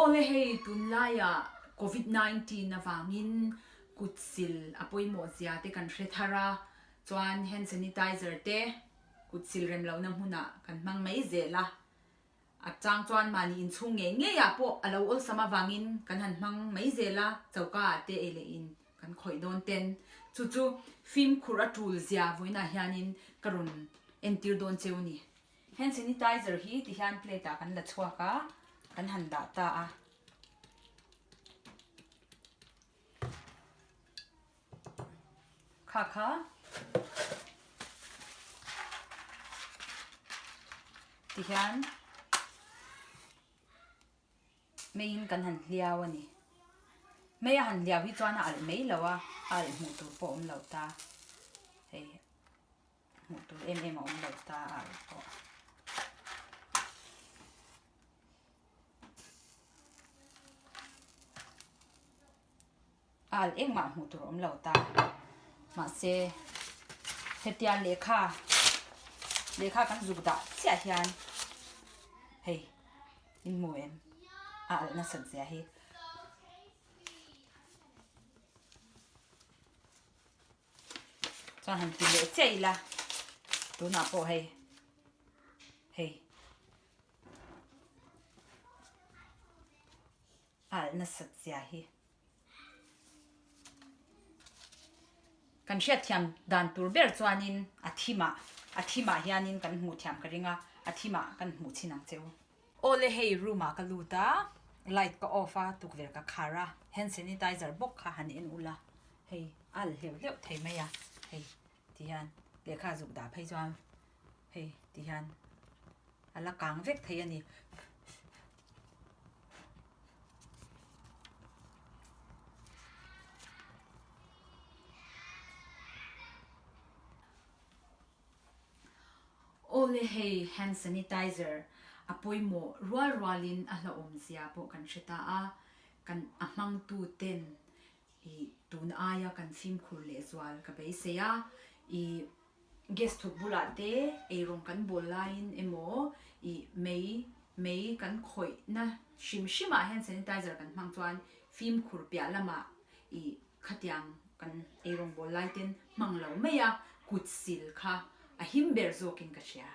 Awle hei tunlaiah Covid 19 avangin kut sil a pawimawh zia te kan hre thar a, chuan hand sanitizer te kut sil rem lohna hmunah kan hmang mai zel a. A chang chuan mahni inchhung ngei ngeiah pawh a lo awlsam avangin kan han hmang mai zel a, choka ah te ei leh in kan khawih dawn ten. Chu chu fimkhur a tul zia vawiinah hianin ka rawn entir dawn cheu a ni. Hand sanitizer hi ti hian plate ah kan la chhuak a, kan han dah ta a. Kha kha. Ti hian meiin kan han hliau a ni. Mei a han hliau hi chuan a alh mai lo a, a alh hmuh tur pawh a awm lo ta. Hei hmuh tur em em a awm lo ta a alh pawh. A alh engmah hmuh tur a awm lo ta. Mahse, hetia lehkha, lehkha kan zuk dah chiah hian hei in hmu em? A alh nasat zia hi. Chuan han ti leh chiah ila, tunah pawh hei, hei. A alh nasat zia hi. Kan hriatthiam dan tur ber chuanin a thimah a thimah hianin kan hmuh thiam ka ring a, a thimah kan hmuh chhin ang cheu. Awle hei room ah ka lut a, light ka off a, tukverh ka khar a, hand sanitizer bawk kha han en ula, hei a alh hleuh hleuh thei mai a, hei ti hian lehkha zuk dah phei chuan hei ti hian a la kang vek thei a ni. Awle hei hand sanitizer a pawimawh rual rualin a hlauhawm zia pawh kan hre ta a, kan a hmangtu ten i tun aia kan fimkhur lehzual ka beisei a, i Gas thuk bulah te eirawng kan bawl laiin emaw ih mei mei kan khawihna hrim hrimah hian sanitizer kan hmang chuan fimkhur piah lamah ih khatiang kan eirawng bawl lai ten hmang lo mai a, kut sil kha a him ber zawkin ka hria.